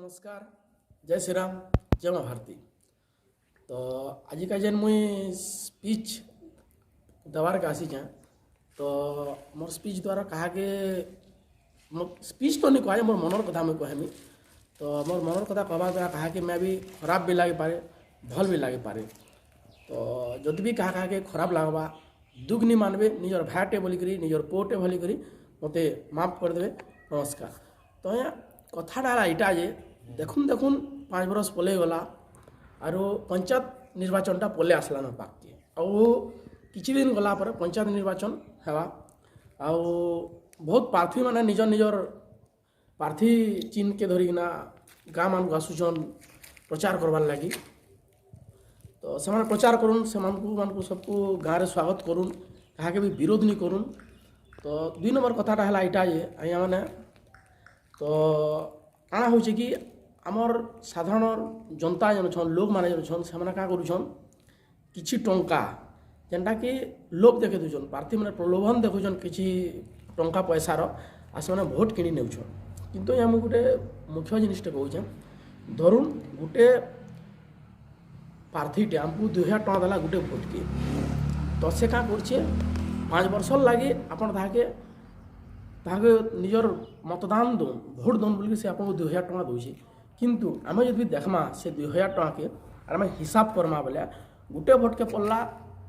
ନମସ୍କାର, ଜୟ ଶ୍ରୀରାମ, ଜୟ ମା ଭାରତୀ। ତ ଆଜିକା ଯେନ୍ ମୁଇଁ ସ୍ପିଚ୍ ଦେବାର୍କେ ଆସିଛେଁ, ତ ମୋର୍ ସ୍ପିଚ୍ ଦ୍ୱାରା କାହାକେ ସ୍ପିଚ୍ ତ ନି କହେ, ମୋର୍ ମନର୍ କଥା ମୁଇଁ କହେମି। ତ ମୋର୍ ମନର୍ କଥା କହେବା ଦ୍ୱାରା କାହାକେ ମେ ବି ଖରାପ ବି ଲାଗିପାରେ, ଭଲ୍ ବି ଲାଗିପାରେ। ତ ଯଦି ବି କାହା କାହାକେ ଖରାପ ଲାଗ୍ବା, ଦୁଃଖ ନି ମାନବେ, ନିଜର ଭାଇଟେ ବୋଲିକରି, ନିଜର ପୁଅଟେ ବୋଲିକରି ମୋତେ ମାଫ କରିଦେବେ। ନମସ୍କାର। ତ ଆଜ୍ଞା, କଥାଟା ହେଲା ଇଟା ଯେ ଦେଖୁନ୍ ଦେଖୁନ୍ 5 ବରଷ ପଲେଇ ଗଲା ଆରୁ ପଞ୍ଚାୟତ ନିର୍ବାଚନଟା ପଲେଇ ଆସିଲାନ ପାଖ୍କେ। ଆଉ କିଛି ଦିନ ଗଲା ପରେ ପଞ୍ଚାୟତ ନିର୍ବାଚନ ହେବା। ଆଉ ବହୁତ ପ୍ରାର୍ଥୀମାନେ ନିଜ ନିଜର ପ୍ରାର୍ଥୀ ଚିହ୍ନକେ ଧରିକିନା ଗାଁମାନଙ୍କୁ ଆସୁଛନ୍ ପ୍ରଚାର କରବାର୍ ଲାଗି। ତ ସେମାନେ ପ୍ରଚାର କରୁନ୍, ସେମାନଙ୍କୁ ମାନଙ୍କୁ ସବକୁ ଗାଁରେ ସ୍ୱାଗତ କରୁନ୍, କାହାକେ ବି ବିରୋଧ ନି କରୁନ୍। ତ 2 ନମ୍ବର କଥାଟା ହେଲା ଇଟା ଯେ ଆଜ୍ଞା ମାନେ, ତ କାଣା ହଉଛେ କି ଆମର୍ ସାଧାରଣ ଜନତା ଯେନ୍ ଅଛନ୍, ଲୋକମାନେ ଯେନ୍ ଅଛନ୍, ସେମାନେ କାଁ କରୁଛନ୍, କିଛି ଟଙ୍କା ଯେନ୍ଟାକି ଲୋଭ ଦେଖେଇ ଦଉଛନ୍, ପ୍ରାର୍ଥୀମାନେ ପ୍ରଲୋଭନ ଦେଖୁଛନ୍ କିଛି ଟଙ୍କା ପଇସାର, ଆଉ ସେମାନେ ଭୋଟ କିଣି ନେଉଛନ୍। କିନ୍ତୁ ଆଜ୍ଞା, ମୁଁ ଗୋଟେ ମୁଖ୍ୟ ଜିନିଷଟେ କହୁଛେଁ। ଧରୁନ୍ ଗୋଟେ ପ୍ରାର୍ଥୀଟେ ଆମକୁ 2000 ଟଙ୍କା ଦେଲା ଗୋଟେ ଭୋଟକେ। ତ ସେ କାଁ କରୁଛେ, 5 ବର୍ଷର ଲାଗି ଆପଣ ତାହାକେ ତାହାକେ ନିଜର ମତଦାନ ଦଉନ୍, ଭୋଟ ଦଉନ୍ ବୋଲିକି ସେ ଆପଣଙ୍କୁ 2000 ଟଙ୍କା ଦଉଛେ। କିନ୍ତୁ ଆମେ ଯଦି ଦେଖ୍ମା ସେ 2000 ଟଙ୍କାକେ ଆର୍ ଆମେ ହିସାବ କର୍ମା ବେଲେ, ଗୋଟେ ଭୋଟକେ ପଡ଼ଲା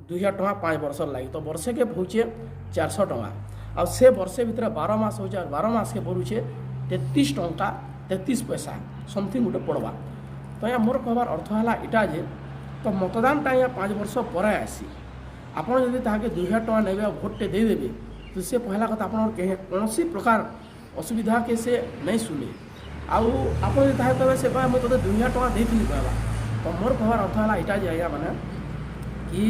2000 ଟଙ୍କା 5 ବର୍ଷର ଲାଗି, ତ ବର୍ଷେକେ ହଉଛେ 400 ଟଙ୍କା। ଆଉ ସେ ବର୍ଷେ ଭିତରେ 12 ମାସ ହଉଛେ, ଆର୍ 12 ମାସକେ ପଡ଼ୁଛେ 33 ଟଙ୍କା 33 ପଇସା ସମଥିଙ୍ଗ ଗୋଟେ ପଡ଼ବା। ତ ଆଜ୍ଞା, ମୋର କହିବାର ଅର୍ଥ ହେଲା ଇଟା ଯେ ତ ମତଦାନଟା ଆଜ୍ଞା 5 ବର୍ଷ ପରେ ଆସି ଆପଣ ଯଦି ତାହାକେ 2000 ଟଙ୍କା ନେବେ ଆଉ ଭୋଟଟେ ଦେଇଦେବେ, ତ ସେ ପହଲା କଥା ଆପଣଙ୍କର କୌଣସି ପ୍ରକାର ଅସୁବିଧାକେ ସେ ନାଇଁ ଶୁନେ। ଆଉ ଆପଣ ଯଦି ତାହାକେ କହିବେ, ସେ କହିବା, ମୁଇଁ ତୋତେ 2000 ଟଙ୍କା ଦେଇଥିଲି କହିବା। ତ ମୋର କହିବାର ଅର୍ଥ ହେଲା ଇଟା ଯେ ଆଜ୍ଞା ମାନେ କି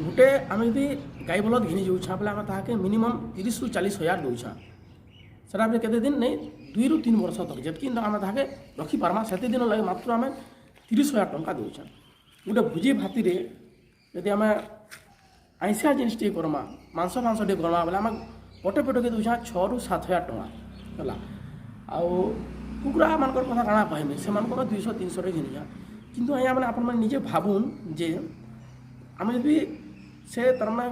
ଗୋଟେ ଆମେ ଯଦି ଗାଈ ବଲଦ ଘିନି ଯାଉଛାଁ ବେଲେ ଆମେ ତାହାକେ ମିନିମମ୍ 30ରୁ 40 ହଜାର ଦଉଛାଁ। ସେଟା ଆମେ କେତେ ଦିନ ନେଇ, 2ରୁ 3 ବର୍ଷ ତକ୍ ଯେତ୍କି ଦିନ ଆମେ ତାହାକେ ରଖିପାର୍ମା, ସେତେ ଦିନ ଲାଗି ମାତ୍ର ଆମେ 30 ହଜାର ଟଙ୍କା ଦଉଛାଁ। ଗୋଟେ ଭୋଜି ଭାତିରେ ଯଦି ଆମେ ଆଇଁଷିଆ ଜିନିଷ ଟିକେ କର୍ମା, ମାଂସ ଫାଂସ ଟିକେ କର୍ମା ବେଲେ ଆମେ ପଟେ ପଟକେ ଦଉଛାଁ 6ରୁ 7 ହଜାର ଟଙ୍କା ହେଲା। ଆଉ କୁକୁଡ଼ା ମାନଙ୍କର କଥା କାଣା କହିମି, ସେମାନଙ୍କର 200 300ରେ ଘିନିଛାଁ। କିନ୍ତୁ ଆଜ୍ଞା ମାନେ, ଆପଣମାନେ ନିଜେ ଭାବୁନ୍ ଯେ ଆମେ ଯଦି ସେ ତାର୍ମାନେ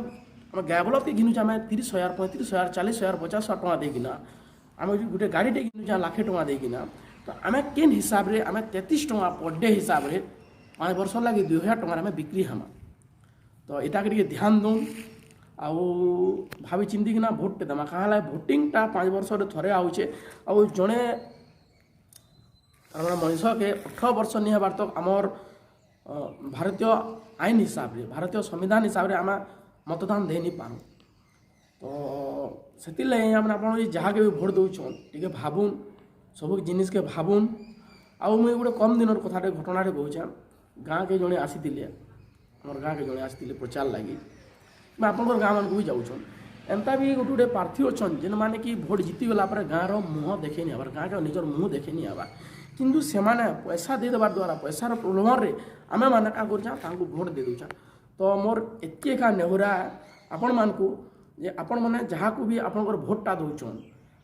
ଆମେ ଗାଏ ବଲଦକେ ଘିନୁଛେ ଆମେ 30 ହଜାର, 35 ହଜାର, 40 ହଜାର, 50 ହଜାର ଟଙ୍କା ଦେଇକିନା, ଆମେ ଯଦି ଗୋଟେ ଗାଡ଼ିଟେ ଘିନୁଛେ ଲାଖେ ଟଙ୍କା ଦେଇକିନା, ତ ଆମେ କେନ୍ ହିସାବରେ ଆମେ 33 ଟଙ୍କା ପର୍ ଡେ ହିସାବରେ 5 ବର୍ଷ ଲାଗି 2000 ଟଙ୍କାରେ ଆମେ ବିକ୍ରି ହେମା? ତ ଏଟାକେ ଟିକେ ଧ୍ୟାନ ଦଉନ୍ ଆଉ ଭାବି ଚିନ୍ତିକିନା ଭୋଟଟେ ଦେମା। କାଁ ହେଲା, ଭୋଟିଂଟା 5 ବର୍ଷରେ ଥରେ ଆଉଛେ। ଆଉ ଜଣେ ତାର୍ମାନେ ମଣିଷକେ 18 ବର୍ଷ ନି ହେବାର୍ ତକ୍ ଆମର୍ ଭାରତୀୟ ଆଇନ ହିସାବରେ, ଭାରତୀୟ ସମ୍ବିଧାନ ହିସାବରେ ଆମେ ମତଦାନ ଦେଇ ନି ପାରୁ। ତ ସେଥିର୍ଲାଗି ମାନେ ଆପଣ ଯାହାକେ ବି ଭୋଟ ଦଉଛନ୍, ଟିକେ ଭାବୁନ୍, ସବୁ ଜିନିଷ୍କେ ଭାବୁନ୍। ଆଉ ମୁଇଁ ଗୋଟେ କମ୍ ଦିନର କଥାଟେ, ଘଟଣାଟେ କହୁଛେଁ। ଗାଁକେ ଜଣେ ଆସିଥିଲେ, ଆମର୍ ଗାଁକେ ଜଣେ ଆସିଥିଲେ ପ୍ରଚାର ଲାଗି କିମ୍ବା ଆପଣଙ୍କର ଗାଁମାନଙ୍କୁ ବି ଯାଉଛନ୍। ଏନ୍ତା ବି ଗୋଟେ ଗୋଟେ ପ୍ରାର୍ଥୀ ଅଛନ୍, ଯେନ୍ମାନେ କି ଭୋଟ ଜିତିଗଲା ପରେ ଗାଁର ମୁହଁ ଦେଖେଇ ନି ହେବାର୍, ଗାଁକେ ନିଜର ମୁହଁ ଦେଖେଇ ନି ହେବାର୍। କିନ୍ତୁ ସେମାନେ ପଇସା ଦେଇଦେବାର ଦ୍ୱାରା, ପଇସାର ପ୍ରଲୋଭନରେ ଆମେ ମାନେ କାଁ କରୁଛାଁ, ତାଙ୍କୁ ଭୋଟ ଦେଇ ଦଉଛାଁ। ତ ମୋର୍ ଏତ୍କି ଏକା ନେହୁରା ଆପଣମାନଙ୍କୁ ଯେ ଆପଣମାନେ ଯାହାକୁ ବି ଆପଣଙ୍କର ଭୋଟଟା ଦଉଛନ୍,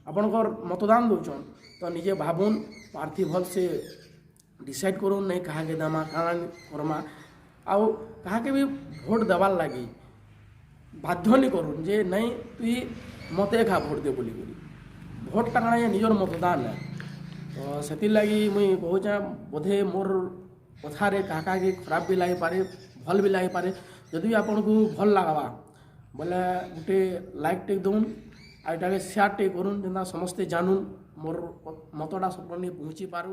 ଆପଣଙ୍କର ମତଦାନ ଦଉଛନ୍, ତ ନିଜେ ଭାବୁନ୍, ପ୍ରାର୍ଥୀ ଭଲସେ ଡିସାଇଡ଼୍ କରୁନ୍, ନାଇଁ କାହାକେ ଦେମା, କାଣା କର୍ମା। ଆଉ କାହାକେ ବି ଭୋଟ ଦେବାର୍ ଲାଗି ବାଧ୍ୟ ନି କରୁନ୍ ଯେ ନାଇଁ, ତୁଇ ମତେ ଏକା ଭୋଟ ଦେ ବୋଲିକରି। ଭୋଟଟା କାଣା, ନିଜର ମତଦାନ ଏ। ତ ସେଥିର୍ଲାଗି ମୁଇଁ କହୁଛେଁ, ବୋଧେ ମୋର୍ କଥାରେ କାହା କାହାକେ ଖରାପ ବି ଲାଗିପାରେ, ଭଲ୍ ବି ଲାଗିପାରେ। ଯଦି ବି ଆପଣଙ୍କୁ ଭଲ୍ ଲାଗ୍ବା ବୋଲେ ଗୁଟେ ଲାଇକ୍ ଟେ ଦଉନ୍ ଆଉ ଏଟାକେ ସେୟାର ଟିକେ କରୁନ୍, ଯେନ୍ତା ସମସ୍ତେ ଜାନୁନ୍, ମୋର୍ ମତଟା ସବକର୍ ପହଞ୍ଚି ପାରୁ।